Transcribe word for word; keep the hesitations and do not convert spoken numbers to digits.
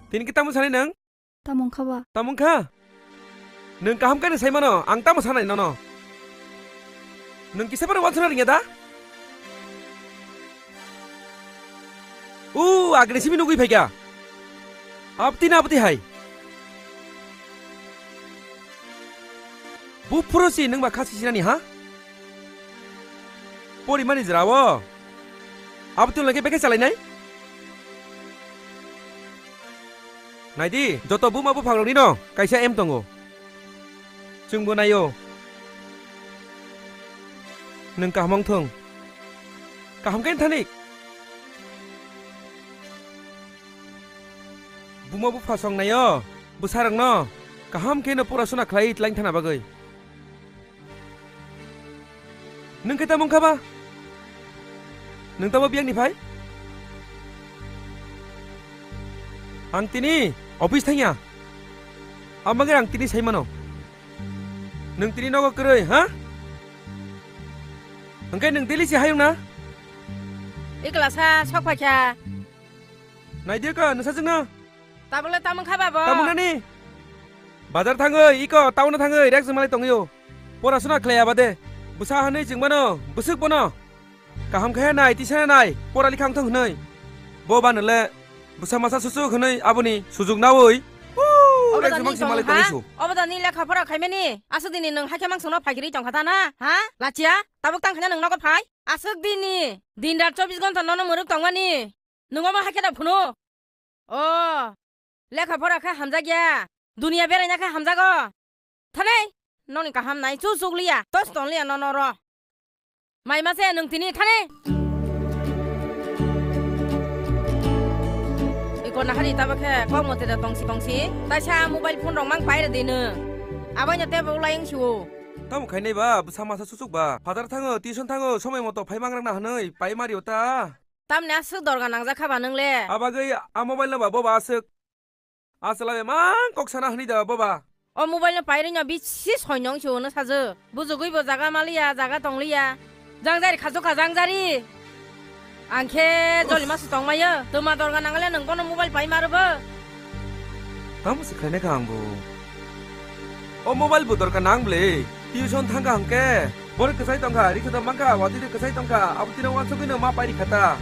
Tini khe tamo sanai nwng? Tamo wngkha ba? Tamo wngkha? Nwng kaham khe nwng sai mano, ang tamo sanai nono. Nwng kisa phano wansukna rwngya da? U, agre simi nugwi phaikha. Abti na abti hai. Buphuru si nwng ba kha sisinani ha? Porimani jora o. Abti lage beke chalainai? Naidi, joto buma buphangrokni no kaisa aim tongo. Chwngbo naio. Nwng kaham wng thung. Kaham khe thani. Buma bupha song naio. Bwsarokno kaham khe no pura suna khlai tlaing thana bagwi. Nwng khe tamo wngkha ba? Nwng tamo biyangni phai? Ang tini office thangya. Ang bagwi ang tini sai mano. Nwng tini nogo kwrwi, ha? Hwnkhe nwng daily se hayung na? Ikla sa sok phaikha. Naidi ko, nwsajwkno. Tabukle tamo wngkha ba bo? Tamo nani? Bazar thangwi, iko, town-o thangwi, rek jwng malai tongwi o. Porasuna khlai aba de. Bwsa hwnwi chwng mano, bwswk bono. Kaham khe nai, tisa nai, pora likha wng thung hwnwi. Bo ba nwle, bwsa masa suchuk hwnwi aboni sujuk naui. Puu, Obo rek da jwng ni maksi tong malai ha? Tongwi su. Obo da ni lekha pora khaimani? Aswk dini nwng hakhe mangsongno phaikirwi tongkha ta na? Ha? Lachia? Tabuk tang khaina nwng nogo phai? Aswk dini. Din rat chobbish ghonta nono mwrwk tongmani. Nwng omo hakhe da phunu? O, lekha pora khe hamjakya, duniya beraina khe hamjago. Thani, noni kaham nai chu chukliya, tos tongliya nono ro. Mai ma se nwng tini thani. Iko nahari tabo khe kok mote da tongsi tongsi, taisa mobile phone rok mang paire de nwng. Abaino tebo ulayung siwo. Tamo khainai ba, bwsa masa suchuk ba, phatar thango, tuition thango, somoi moto phai mangrang na hwnwi, pai mario ta. Tamni aswk dorga nangjak kha ba nwng le? Abagwi a mobile no ba boba aswk. A chwla bemang kok sana hwnwi da boba. O mobile no pairwi no bisi soinong se ono sajwk. Bujugwi bo jaga maliya, jaga tongliya. Jangjari khachuk kha jangjari. Ang khe jolima se tongmaiyo. Twma dorga nangale nwng bono mobile pai marobo. Tamo se khainai kha ang bo. O mobile bo dorkar nang bwle. Tuition thangkha hwnkhe. Borok kwchai tongkha, rikhe tong mankha, watwi de kwchai tongkha. Abo tino wansugwi no ma pai rikha ta.